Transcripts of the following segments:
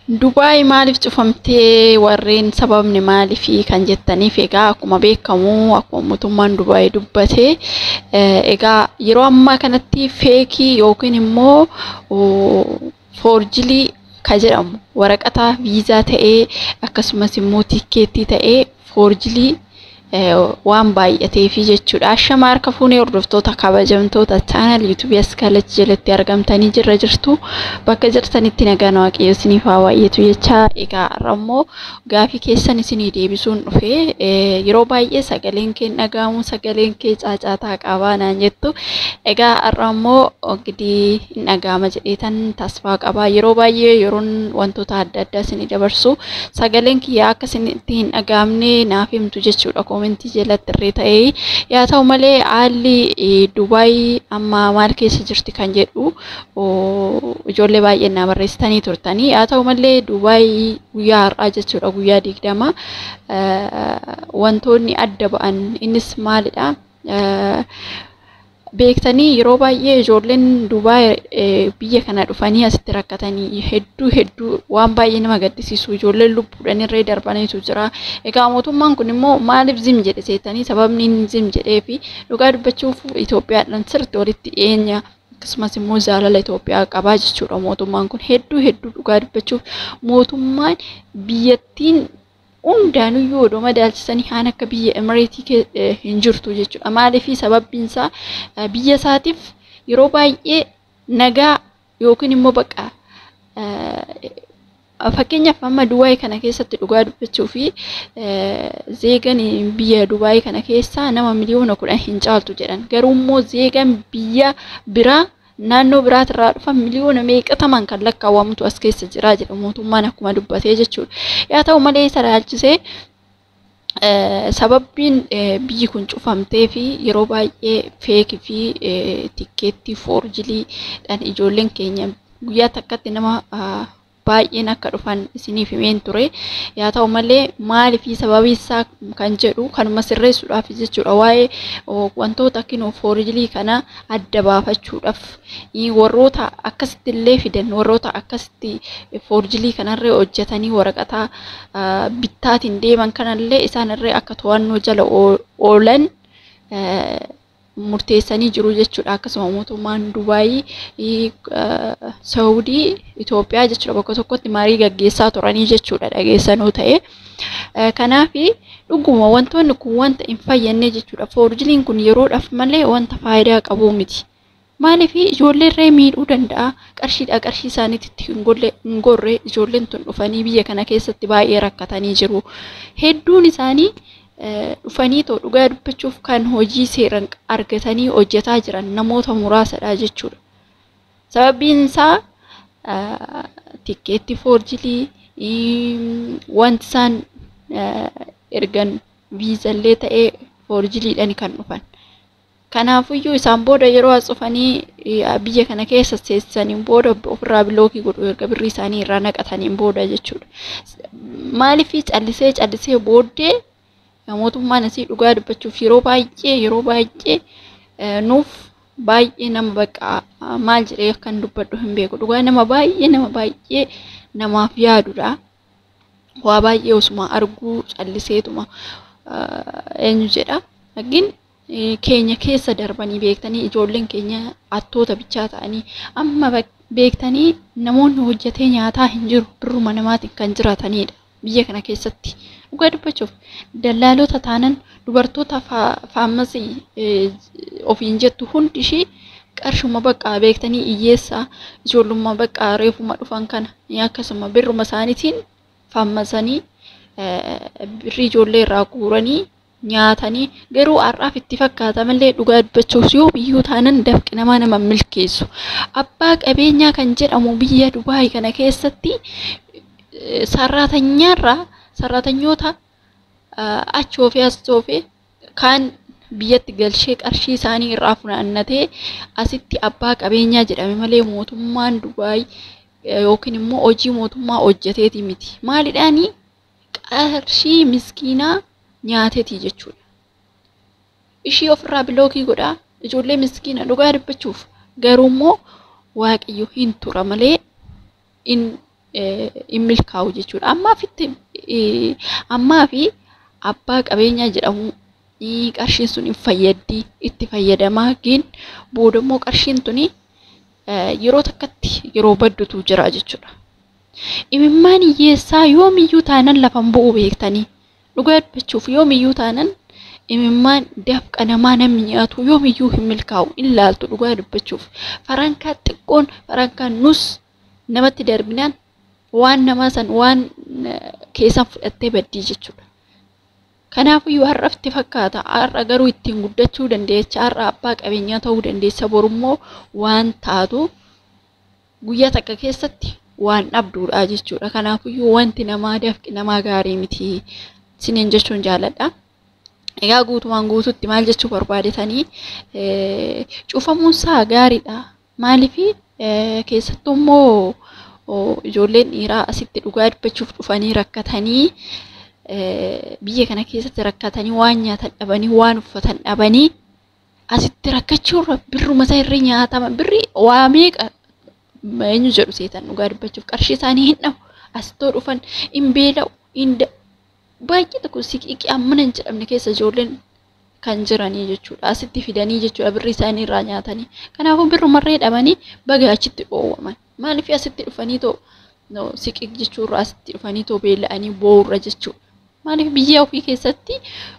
Dubaay maaliif cufamtee warreen sababni maaliifi kan jettaniif, egaa akkuma beekamu, akkuma mootummaan Dubaay dubbate, egaa yeroo ammaa kanatti fake yookiin immoo forgery ka jedhamu waraqata viizaa ta'ee akkasumas immoo tikkeettii ta'ee forgery waan baay'ateefi jechuudha. Ashama harka fuunee, hordoftoota kabajamtoota channel YouTube Askaalach jalatti argamtanii jirra jirtu. Bakka jirtanitti nagaan Waaqayyo isiniif haa baay'atu jecha, egaa har'a immoo gaafii keessan isinii deebisuun dhufe. Yeroo baay'ee sagaleen kee dhaga'amu, sagaleen kee caacaataa qabaa naan jettu. Egaa har'a immoo gidii hin dhaga'ama jedheetan tasfaa qabaa. Yeroo baay'ee yeroon wantoota adda addaa isinii dabarsu sagaleen kiyyaa akka isinitti hin dhaga'amne naaf himtu jechuudha, comment jalatti irree ta'ee. Yaa ta'u malee, haalli Dubaay amma maal keessa jirti kan jedhu ijoollee baay'een na barreessitanii turtanii. Yaa ta'u malee, Dubaay guyyaa har'aa jechuudha, guyyaa 20, wantoonni adda ba'an innis maalidha? Beektanii, yeroo baay'ee ijoolleen Dubaay biyya kana dhufanii asitti rakkatanii hedduu hedduu, waan baay'ee nama gaddisiisu, ijoolleen lubbuudhaan irree darbaniitu jira. Egaa mootummaan kun immoo maaliif zim jedhe seetanii? Sababni inni zim jedhee fi dhugaa dubbachuuf Itoophiyaadhaan sirriitti walitti dhiyeenya akkasumas immoo jaalala Itoophiyaa qabaa jechuudha mootummaan kun. Hedduu hedduu dhugaa dubbachuuf mootummaan biyyattiin hundaanuyyuu odoo madaalchisanii haan akka biyya Emireetii hin jirtu jechuudha. Maaliif? Sababbiin isaa biyya isaatiif yeroo baay'ee nagaa yookiin immoo bakka fakkeenyaaf amma Dubaay kana keessatti dhugaa dubbachuu fi zeegan biyya Dubaay kana keessa nama miliyoona 10 hin caaltu jedhan. Garuu immoo zeegan biyya biraa naannoo biraatirraa dhufan miliyoona meeqataman kan lakkaawwamutu as keessa jira jedha mootummaan akkuma dubbatee jechuudha. Yaa ta'u malee, isa ilaalchisee sababbiin biyyi kun cufamtee fi yeroo baay'ee fake fi tikkeettii forgerydhaan ijoolleen keenya guyyaa takkatti nama baay'een akka dhufan isiniif himeen ture. Yaa ta'u malee, maaliif sababii isaa kan jedhu kanuma sirreessuudhaaf jechuudha. Waa'ee wantoota kinoo forgery kana adda baafachuudhaaf, warroota akkasitti illee fidan, warroota akkasitti forgery kanarree hojjetanii waraqataa bittaatiin deeman kanallee isaanirree akka to'annoo jala oolan murteessanii jiru jechuudha. Akkasuma mootummaan Dubaayii, Saawudii, Itoophiyaa jechuudha bakka tokkotti marii gaggeessaa turanii jechuudha, dhageessanuu ta'e. Kanaaf dhuguma wantoonni kun wanta hin fayyadne jechuudha. Forgeryn kun yeroodhaaf malee wanta faayidaa qabu miti. Maaliif? Ijoollee irree miidhuu danda'a. Qarshiidha qarshii isaaniitti hin gorre ijoolleen tun dhufanii biyya kana keessatti baay'ee rakkatanii jiru. Hedduun isaanii dhufanii too dhugaa dubbachuuf kan hojii seeran argatanii hojjetaa jiran namoota muraasadha jechuudha. Sababiin isaa tikkeetti forgery wanti isaan ergan viizallee ta'ee forgerydhaan kan dhufan. Kanaafuyyuu isaan booda yeroo as dhufanii biyya kana keessa seessaniin booda ofirraa block godhu, erga birrii isaanii irraa naqataniin booda jechuudha. Maaliif? Callisee callisee booddee mootummaan asii dhugaa dubbachuuf yeroo baay'ee nuuf baay'ee nama bakka maal jedhee akkan dubbadhu hin beeku, dhugaa nama baay'ee nama baay'ee namaaf yaadudha. Waa baay'ee osuma arguu calliseetuma eenyu jedha. Laakiin keenya keessa darbanii, beektanii, ijoolleen keenya attoota bichaa ta'anii amma, beektanii, namoonni hojjetee nyaataa hin jiru, birruma namaatiin kan jiraatanidha biyya kana keessatti. Dhugaa dubbachuuf dallaalota taanan, dubartoota faammasii ofiin jettu hundi ishii qarshuma bakka, beektanii, hiyyeessaa ijoollummaa bakka reefuma dhufan kana akkasuma birruma isaaniitiin faammasanii birrii ijoollee irraa guuranii nyaatanii. Garuu har'aaf itti fakkaata malee dhugaa dubbachuuf yoo biyyuu taanan dafqi namaa nama milkeessu. Abbaa qabeenyaa kan jedhamu biyya Dubaay kana keessatti saraatanyaarraa saraatanyoota achi oofee as oofee kaan biyyatti galchee qarshii isaanii irraa funaannatee asitti abbaa qabeenyaa jedhame malee mootummaan Dubaay yookiin immoo hojii mootummaa hojjeteeti miti. Maalidhaanii? Qarshii miskiinaa nyaateeti jechuudha. Ishii ofirraa block godhaa ijoollee miskiina. Dhugaa dubbachuuf garuu immoo Waaqayyo hin tura malee in hin milkaa'u jechuudha. Ammaa fi abbaa qabeenyaa jedhamu qarshiin sun hin fayyaddi, itti fayyadamaa gin boodammoo qarshiin tuni yeroo takkatti yeroo baddutu jira jechuudha. Imimmaan hiyyeessaa yoomiyyuu taanan lafan bu'u beektanii, dhugaa dubbachuuf yoomiyyuu taanan imimmaan dafqa namaa namni nyaatu yoomiyyuu hin milkaa'u, hin laaltu dhugaa dubbachuuf. Farankaa xiqqoon farankaa nus namatti darbinaan waan namaa san waan keessan fudhattee baddii jechuudha. Kanaafiyyuu har'afti fakkaata, har'a garuu ittiin guddachuu dandeecha, har'a abbaa qabeenyaa ta'uu dandeessa, borummoo waan taatu guyyaa takka keessatti waan dhabduudha jechuudha. Kanaafiyyuu wanti namaa dafqi namaa gaarii miti isiniin jechuun jaaladha. Egaa guutumaan guututti maal jechuu barbaadetanii, cufamuunsaa gaariidha. Maaliif keessattuu immoo ijoolleen dhiiraa asitti dhugaa dubbachuuf dhufanii rakkatanii, biyya kana keessatti rakkatanii waan nyaatan dhabanii waan uffatan dhabanii asitti rakkachuurra birruma isaa irra nyaatama, birri waa meeqa eenyu jedhu seetan dhugaa dubbachuuf qarshii isaanii hin dhabu, asittoo dhufan hin beela'u, hin baay'ee tokko siqiiqii ammana hin jedhamne keessa ijoolleen kan jiranii jechuudha. Asitti fidanii jechuudha birri isaanii irraa nyaatanii. Kanaafuu birrumarree dhabanii baga achitti dhoowwaman. Maaliif asitti dhufanii too siqiiq jechuurra asitti dhufanii too beela'anii boo'urra jechuudha. Maaliif biyya ofii keessatti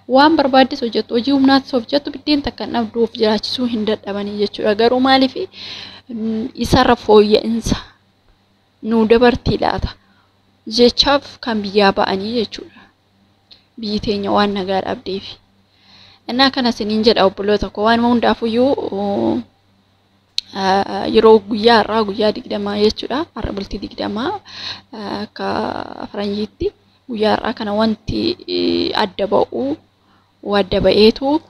waan barbaaddes hojjettu, hojii humnaatis hojjettu, biddeen takka hin dhabdu, of jiraachisuu hin dadhabanii jechuudha. Garuu maaliif isarra fooyya'insa nu dabartii laata jechaaf kan biyyaa ba'anii jechuudha. Biyyi teenya waan nagaa dhabdeef. Innaa kana isiniin jedha obboloota koo, waan hundaafuyyuu yeroo guyyaa har'aa guyyaa 20 jechuudha. Har'a bultii 20 akka faranjiitti guyyaa har'aa kana wanti adda ba'u adda ba'eetu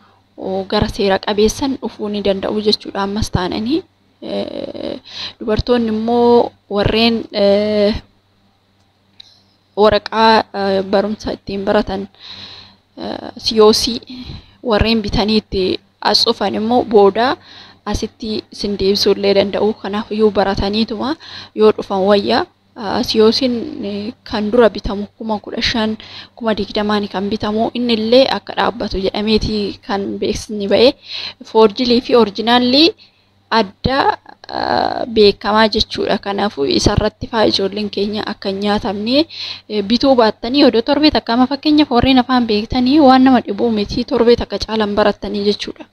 gara seera qabeessan dhufuu ni danda'u jechuudha. Ammas taananii dubartoonni immoo warreen waraqaa barumsa ittiin baratan siyoosii warreen bitanii itti as dhufan immoo booda asitti isin deebisuu illee danda'u. Kanaafiyyuu barataniituma yoo dhufan wayya. Siyoosiin kan dura bitamu 15,000, 20,000 kan bitamu inni illee akka dhaabbatu jedhameeti kan beeksisni ba'e. Foorjilii fi orijinaalli adda beekamaa jechuudha. Kanaafuu isarratti faa ijoolleen keenya akka hin nyaatamne bituu baattanii odoo torbee takka, amma fakkeenyaaf warreen afaan beektanii waan nama dhibuu miti, torbee takka caalan barattanii jechuudha.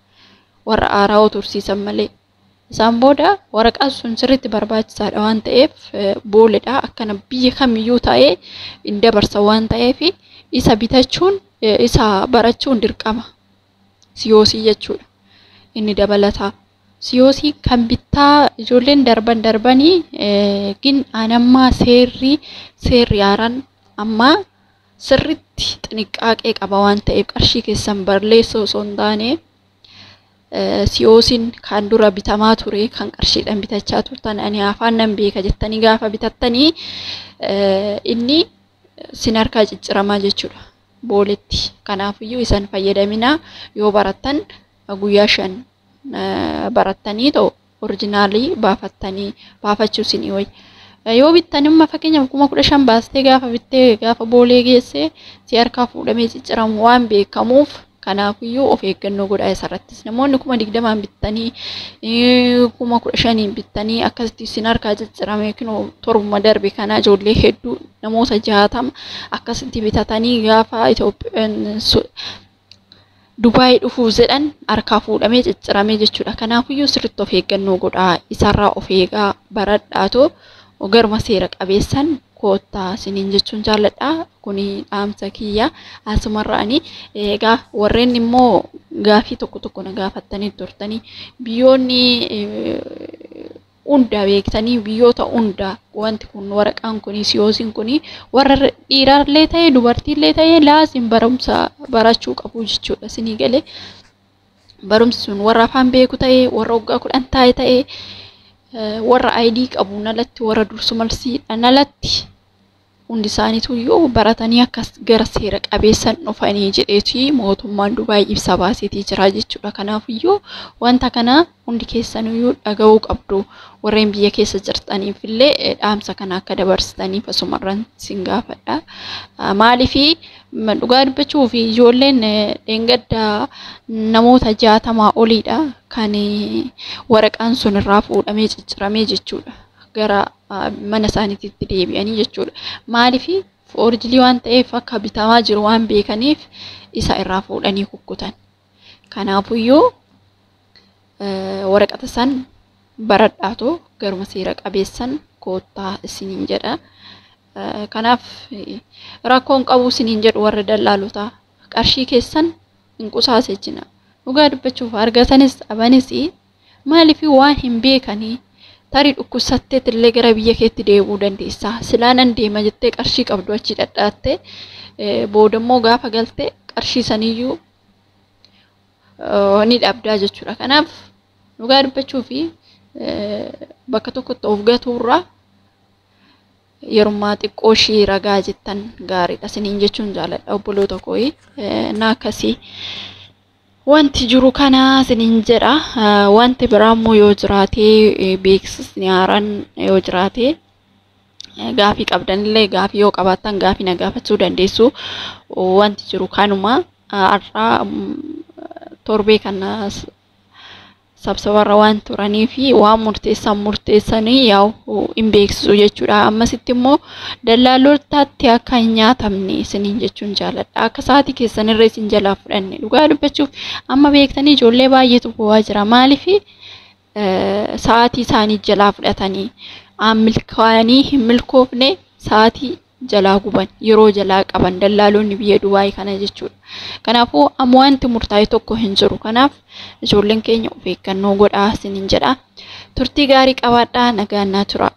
Warra haaraa tursiisan malee. Isaan booda waraqaan sun sirriitti barbaachisaadha waan ta'eef booledha. Akkana biyya kamiyyuu ta'ee hin dabarsa waan ta'eef isa bitachuun isa barachuun dirqama. Siyoosii jechuudha. Inni dabalataa. Siyoosii kan bittaa ijoolleen darban darbanii gin anammaa seerri haaraan ammaa sirriitti xiniqqaaqee qaba waan ta'eef qarshii keessan barleessoo osoo hin taane siyoosiin kan dura bitamaa ture kan qarshiidhaan bitachaa turtan ani afaan nan beeka jettanii gaafa bitattanii inni sin harkaa cicciramaa jechuudha booletti. Kanaafiyyuu isan fayyadaminaa, yoo barattan guyyaa 5 barattanii ta'u orijinaalii baafattanii baafachuu isinii wayya. Yoo bittan immoo fakkeenyaaf 15,000 baastee gaafa bittee gaafa boolee geessee si harkaa fuudhamee cicciramu waan beekamuuf kanaafiyyuu of eeggannoo godhaa isarrattis. Namoonni 20,000 bittanii 15,000 bittanii akkasitti isin harkaa ciccirame kinoo torbuma darbe kana ijoollee hedduu namoota 60 akkasitti bitatanii gaafa Itoophiyaan Dubaay dhufuuf jedhan harkaa fuudhamee cicciramee jechuudha. Kanaafiyyuu sirriitti of eeggannoo godhaa, isarraa of eegaa baradhaatoo garuma seera qabeessan koottaa isiniin jechuun jaalladha. Kuni dhaamsa kiyya asumarraani. Egaa warreen immoo gaafii tokko tokko na gaafattanii turtanii biyyoonni hunda beektanii biyyoota hunda wanti kun waraqaan kun siyoosiin kun warra dhiiraallee ta'e dubartiillee ta'e laazim barumsa barachuu qabu jechuudha. Isinii galee barumsi sun warra afaan beeku ta'e warra waggaa 10 taa'e ta'e warra ID qabuun alatti warra dursumalsiidhaan alatti Hundi isaaniituyyuu baratanii akkas gara seera qabeessan dhufanii jedheeti mootummaan Dubaay ibsa baaseetii jira jechuudha. Kanaafiyyuu wanta kana hundi keessanuyyuu dhaga'uu qabdu. Warreen biyya keessa jirtaniif illee dhaamsa kana akka dabarsitaniif asumarran sin gaafadha. Maaliifii dhugaa dubbachuu fi ijoolleen dheengadda namoota 60 oliidha kan waraqaan sun irraa fuudhamee cicciramee jechuudha. Gara mana isaaniitti deebi'anii jechuudha. Maaliifii foorjilii waan ta'eef akka bitamaa jiru waan beekaniif isa irraa fuudhanii kukkutan. Kanaafuyyuu waraqata san baradhaatu garuma seera qabeessan koottaa isiniin jedha. Kanaaf rakkoon qabu isiniin jedhu warra dallaalotaa qarshii keessan hin qusaasechina. Dhugaa dubbachuuf argatanis dhabanis maaliifii waan hin beekanii tarii dhukkubsatteet illee gara biyya keetti deebi'uu dandeessa. Silaa nan deema jettee qarshii qabdu achi dhadhaattee boodammoo gaafa galte qarshii saniyyuu ni dhabdaa jechuudha. Kanaaf dhugaa dubbachuu fi bakka tokkotti of gatuurraa yerummaa xiqqoo ishii ragaa jettan gaariidha isiniin jechuun jaaladha obboloota kooyi. Na akkasii wanti jiru kana isiniin jedha. Wanti biraa immoo yoo jiraate beeksisni haaraan yoo jiraate gaafii qabdanillee gaafii yoo qabaattan gaafii na gaafachuu dandeessu. Wanti jiru kanuma. Har'aa torbee kana sabsabarra waan turanii fi waan murteessan murteessanii yaa'u hin beeksisu jechuudha. Ammasitti immoo dallaaltotaatti akka hin nyaatamne isiniin jechuun jaaladha. Akka sa'aatii keessanirra isin jalaa fudhanne dhugaa dubbachuuf amma beektanii ijoollee baay'eetu bu'aa jira. Maaliif sa'aatii isaanii jalaa fudhatanii milkaa'anii hin milkoofne sa'aatii jalaa guban yeroo jalaa qaban dallaalonni biyya Dubaay kana jechuudha. Kanaafuu amma wanti murtaa'e tokko hin jiru. Kanaaf ijoolleen keenya of eeggannoo godhaa isiniin jedha. Turtii gaarii qabaadhaa, nagaan naa tura.